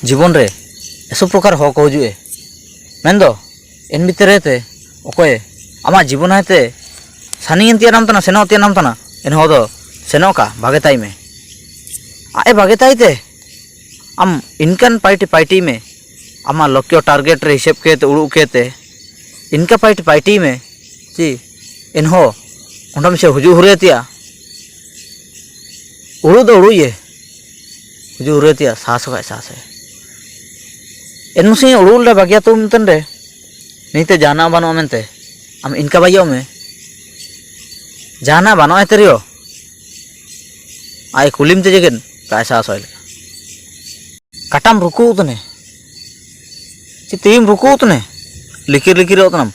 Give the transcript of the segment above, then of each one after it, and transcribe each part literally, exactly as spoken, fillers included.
ᱡᱤᱵᱚᱱ ᱨᱮ ᱮᱥᱚᱵ ᱯᱨᱚᱠᱟᱨ ᱦᱚᱲ ᱠᱚ ᱦᱤᱡᱩᱜ ᱮ᱾ ᱢᱮᱱᱫᱚ, ᱮᱱ ᱵᱷᱤᱛᱨᱤ ᱛᱮ ᱚᱠᱚᱭ ᱟᱢᱟᱜ ᱡᱤᱵᱚᱱ ᱦᱟᱭᱛᱮ ᱥᱟᱱᱤᱭᱮᱱ ᱛᱤᱭᱟᱱᱟᱢ ᱛᱟᱱᱟ, ᱥᱮᱱᱚᱜ ᱛᱤᱭᱟᱱᱟᱢ ᱛᱟᱱᱟ, ᱮᱱᱦᱚᱸ ᱫᱚ ᱥᱮᱱᱚᱜ ᱠᱟ ᱵᱷᱟᱜᱮ ᱛᱟᱭ ᱢᱮ᱾ ᱟᱡ ᱮ ᱵᱷᱟᱜᱮ ᱛᱟᱭ ᱛᱮ ᱟᱢ ᱤᱱᱠᱟᱱ ᱯᱟᱭᱴᱤ ᱯᱟᱭᱴᱤ ᱢᱮ, ᱟᱢᱟᱜ ᱞᱚᱠᱠᱷᱚ ᱴᱟᱨᱜᱮᱴ ᱨᱮ ᱦᱤᱥᱟᱹᱵ ᱠᱮᱛᱮ ᱩᱲᱩᱜ ᱠᱮᱛᱮ ᱤᱱᱠᱟ ᱯᱟᱭᱴᱤ ᱯᱟᱭᱴᱤ ᱢᱮ ᱪᱤ, ᱮᱱᱦᱚᱸ ᱚᱸᱰᱮᱢ ᱥᱮ ᱦᱩᱡᱩᱜ ᱦᱩᱨᱮ ᱛᱤᱭᱟ, ᱩᱲᱩᱜ ᱫᱚ ᱩᱲᱩᱜ ᱤᱭᱟᱹ, ᱦᱩᱡᱩᱜ ᱦᱩᱨᱮ ᱛᱤᱭᱟ, ᱥᱟᱦᱟᱥ ᱠᱷᱟᱡ ᱥᱟᱦᱟᱥ ᱮ᱾ ᱮᱱ ᱢᱩᱥᱤ ᱩᱲᱩᱜ ᱞᱮ ᱵᱟᱜᱤᱭᱟ ᱛᱚ ᱢᱮᱱᱛᱮᱱ ᱨᱮ, ᱱᱤᱛᱮ ᱡᱟᱦᱟᱱᱟᱜ ᱵᱟᱹᱱᱩᱜᱼᱟ ᱢᱮᱱᱛᱮ, ᱟᱢ ᱤᱱᱠᱟ ᱵᱟᱭᱚᱜ ᱢᱮ, ᱡᱟᱦᱟᱱᱟᱜ ᱵᱟᱹᱱᱩᱜᱼᱟ ᱛᱮᱨᱮᱭᱚ, ᱟᱭ ᱠᱩᱞᱤᱢ ᱛᱮ ᱡᱮᱜᱮᱱ, ᱠᱟᱭ ᱥᱟᱦᱟᱥ ᱚᱭ ᱞᱮᱠᱟ᱾ ᱠᱟᱴᱟᱢ ᱨᱩᱠᱩ ᱩᱛᱱᱮ, ᱪᱮ ᱛᱤᱢ ᱨᱩᱠᱩ ᱩᱛᱱᱮ, ᱞᱤᱠᱤᱨ ᱞᱤᱠᱤᱨ ᱩᱛᱱᱟᱢ᱾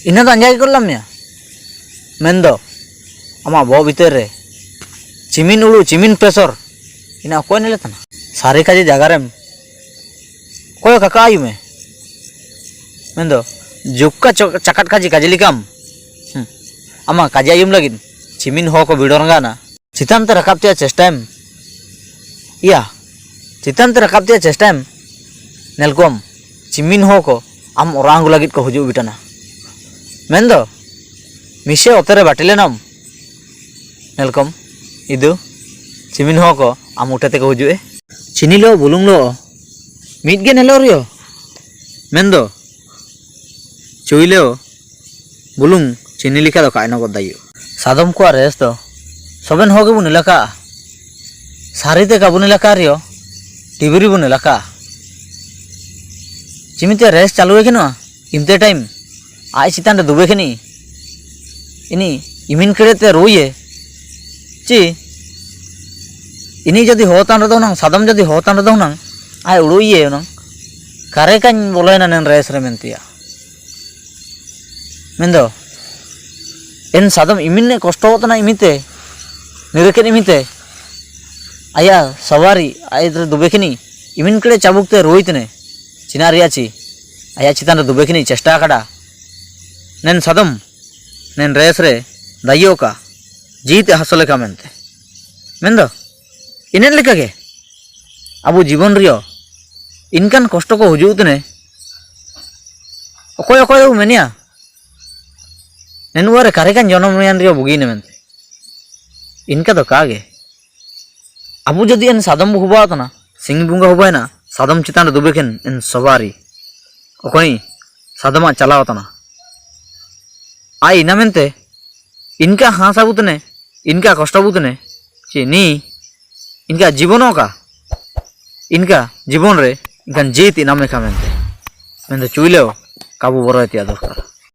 ᱤᱱᱟᱹ ᱫᱚ ᱟᱸᱡᱟᱭ ᱜᱚᱫ ᱞᱟᱢ ᱢᱮᱭᱟ᱾ ᱢᱮᱱᱫᱚ, ᱟᱢᱟᱜ ᱵᱚᱦᱚᱜ ᱵᱷᱤᱛᱟᱹᱨ ᱨᱮ ᱪᱤᱢᱤᱱ ᱩᱲᱩ, ᱪᱤᱢᱤᱱ ᱯᱮᱥᱚᱨ, ᱤᱱᱟᱹ ᱚᱠᱚᱭ ᱧᱮᱞᱮ ᱛᱟᱦᱮᱱᱟ? ᱥᱟᱹᱨᱤ ᱠᱟᱡᱮ ᱡᱟᱜᱟ ᱨᱮᱢ ᱚᱠᱚᱭ ᱠᱟᱠᱟ ᱟᱭᱩ ᱢᱮ? ᱢᱮᱱᱫᱚ, ᱡᱩᱠᱠᱟ ᱪᱚ-, ᱪᱟᱠᱟᱴ ᱠᱟᱡᱮ, ᱠᱟᱡᱮ ᱞᱮᱠᱟᱢ᱾ ᱦᱩᱸ᱾ ᱟᱢᱟᱜ ᱠᱟᱡᱮ ᱟᱭᱩᱢ ᱞᱟᱹᱜᱤᱫ ᱪᱤᱢᱤᱱ ᱦᱚ ᱠᱚ ᱵᱤᱰᱚ ᱨᱟᱸᱜᱟᱣᱱᱟ᱾ ᱪᱮᱛᱟᱱ ᱛᱮ ᱨᱟᱠᱟᱵ ᱛᱮᱭᱟᱜ ᱪᱮᱥᱴᱟᱭᱮᱢ᱾ ᱤᱭᱟ, ᱪᱮᱛᱟᱱ ᱛᱮ ᱨᱟᱠᱟᱵ ᱛᱮᱭᱟᱜ ᱪᱮᱥᱴᱟᱭᱮᱢ᱾ ᱧᱮᱞ ᱠᱚᱢ, ᱪᱤᱢᱤᱱ ᱦᱚ ᱠᱚ ᱟᱢ ᱚᱨᱟᱜ ᱟᱬᱜᱚ ᱞᱟᱹᱜᱤᱫ ᱠᱚ ᱦᱤᱡᱩᱜ ᱵᱤᱴᱟᱹᱱᱟ᱾ ᱢᱮᱱᱫᱚ, ᱢᱤᱥᱮ ᱚᱛᱮ ᱨᱮ ᱵᱟᱹᱴᱤ ᱞᱮᱱᱟᱢ᱾ ᱧᱮᱞ ᱠᱚᱢ, ᱤᱫᱩ, ᱪᱤᱢᱤᱱ ᱦᱚ ᱠᱚ ᱟᱢ ᱩᱴᱷᱟᱹ ᱛᱮᱠᱚ ᱦᱤᱡᱩᱜ ᱮ᱾ ᱪᱤᱱᱤ ᱞᱚ, ᱵᱩᱞᱩᱝ ᱞᱚ, ᱢᱤᱫ ᱜᱮ ᱧᱮᱞᱚᱜ ᱨᱮᱭᱚ᱾ ᱢᱮᱱᱫᱚ, ᱪᱩᱭᱞᱮᱣ ᱵᱩᱞᱩᱝ ᱪᱤᱱᱤ ᱞᱮᱠᱟ ᱫᱚ ᱠᱟᱭᱱᱚ ᱜᱚᱫ ᱫᱟᱭᱩ᱾ ᱥᱟᱫᱚᱢ ᱠᱚᱣᱟᱜ ᱨᱮᱥ ᱫᱚ ᱥᱚᱵᱮᱱ ᱦᱚ ᱜᱮᱵᱚᱱ ᱮᱞᱟᱠᱟᱜᱼᱟ᱾ ᱥᱟᱹᱨᱤ ᱛᱮ ᱠᱟᱵᱚᱱ ᱮᱞᱟᱠᱟ ᱨᱮᱭᱚ, ᱴᱤᱵᱷᱤ ᱨᱮᱵᱚᱱ ᱮᱞᱟᱠᱟᱜᱼᱟ᱾ ᱪᱤᱢᱤᱛᱮ ᱨᱮᱥ ᱪᱟᱞᱩ ᱮ ᱜᱟᱱᱚᱜᱼᱟ, ᱤᱢᱛᱮ ᱴᱟᱭᱤᱢ ᱟᱡ ᱪᱮᱛᱟᱱ ᱨᱮ ᱫᱩᱵᱮ ᱠᱷᱟᱱᱤ, ᱤᱱᱤ ᱤᱢᱤᱱ ᱠᱮᱲᱮ ᱛᱮ ᱨᱩᱭᱮ, ᱪᱤ ᱤᱱᱤ ᱡᱩᱫᱤ ᱦᱚ ᱛᱟᱱ ᱨᱮᱫᱚ ᱦᱩᱱᱟᱝ, ᱥᱟᱫᱚᱢ ᱡᱩᱫᱤ ᱦᱚ ᱛᱟᱱ ᱨᱮᱫᱚ ᱦᱩᱱᱟᱝ, ᱟᱡ ᱩᱲᱩᱭᱮ ᱦᱩᱱᱟᱝ, ᱠᱟᱨᱮ ᱠᱟᱧ ᱵᱚᱞᱚᱭᱮᱱᱟ ᱱᱮᱱ ᱨᱮᱥ ᱨᱮ ᱢᱮᱱᱛᱮᱭᱟ᱾ ᱢᱮᱱᱫᱚ, ᱮᱱ ᱥᱟᱫᱚᱢ ᱤᱢᱤᱱ ᱮ ᱠᱚᱥᱴᱚ ᱛᱟᱱᱟ ᱤᱢᱤᱛᱮ, ᱱᱤᱨᱟᱹᱠᱮᱫ ᱤᱢᱤᱛᱮ, ᱟᱭᱟ ᱥᱟᱣᱟᱨᱤ, ᱟᱡ ᱨᱮ ᱫᱩᱵᱮ ᱠᱷᱟᱱᱤ, ᱤᱢᱤᱱ ᱠᱮᱲᱮ ᱪᱟᱵᱩᱠ ᱛᱮ ᱨᱩᱭ ᱛᱮᱱᱮ, ᱪᱤᱱᱟ ᱨᱮᱭᱟᱜ ᱪᱤ, ᱟᱭᱟᱜ ᱪᱮᱛᱟᱱ ᱨᱮ ᱫᱩᱵᱮ ᱠᱷᱟᱱᱤ ᱪᱮᱥᱴᱟ ᱟᱠᱟᱫᱟ᱾ ᱱᱮᱱ ᱥᱟᱫᱚᱢ, ᱱᱮᱱ ᱨᱮᱥ ᱨᱮ ᱫᱟᱭᱚ ᱠᱟ, ᱡᱤᱛ ᱮ ᱦᱟᱥᱚᱞ ᱠᱟ ᱢᱮᱱᱛᱮ᱾ ᱢᱮᱱᱫᱚ, ᱤᱱᱟᱹᱜ ᱞᱮᱠᱟ ᱜᱮ᱾ ᱟᱵᱚ ᱡᱤᱵᱚᱱ ᱨᱮᱭᱟᱜ ᱤᱱᱠᱟᱱ ᱠᱚᱥᱴᱚ ᱠᱚ ᱦᱤᱡᱩᱜ ᱛᱮᱱᱮ, ᱚᱠᱚᱭ ᱚᱠᱚᱭ ᱫᱚ ᱢᱮᱱᱮᱭᱟ, ᱱᱮᱱᱩᱣᱟ ᱨᱮ ᱠᱟᱨᱮ ᱠᱟᱱ ᱡᱚᱱᱚᱢ ᱨᱮᱭᱟᱱ ᱨᱮᱭᱟᱜ ᱵᱩᱜᱤ ᱱᱮ ᱢᱮᱱᱛᱮ᱾ ᱤᱱᱠᱟ ᱫᱚ ᱠᱟ ᱜᱮ᱾ ᱟᱵᱚ ᱡᱩᱫᱤ ᱮᱱ ᱥᱟᱫᱚᱢ ᱵᱚ ᱦᱚᱵᱟᱣ ᱛᱟᱱᱟ, ᱥᱤᱧ ᱵᱚᱸᱜᱟ ᱦᱚᱵᱟᱭᱱᱟ, ᱥᱟᱫᱚᱢ ᱪᱮᱛᱟᱱ ᱨᱮ ᱫᱩᱵᱮ ᱠᱷᱮᱱ ᱮᱱ ᱥᱚᱵᱟᱨᱤ᱾ ᱚᱠᱚᱭ ᱥᱟᱫᱚᱢᱟᱜ ᱪᱟᱞᱟᱣ ᱛᱟᱱᱟ᱾ ᱟᱭ ᱤᱱᱟ ᱢᱮᱱᱛᱮ, ᱤᱱᱠᱟ ᱦᱟᱸᱥ ᱟᱵᱚ ᱛᱮᱱᱮ, ᱤᱱᱠᱟ ᱠᱚᱥᱴᱚ ᱟᱵᱚ ᱛᱮᱱᱮ, ᱪᱮ ᱱᱤ, ᱤᱱᱠᱟ ᱡᱤᱵᱚᱱᱚᱜ ᱠᱟ, ᱤᱱᱠᱟ ᱡᱤᱵᱚᱱ ᱨᱮ, ᱤᱱᱠᱟᱱ ᱡᱤᱛ ᱤᱱᱟᱢ ᱮᱠᱟ ᱢᱮᱱᱛᱮ᱾ ᱢᱮᱱᱫᱚ ᱪᱩᱭᱞᱟᱹᱣ, ᱠᱟᱵᱩ ᱵᱚᱨᱚᱭ ᱛᱮᱭᱟᱜ ᱫᱚᱨᱠᱟᱨ᱾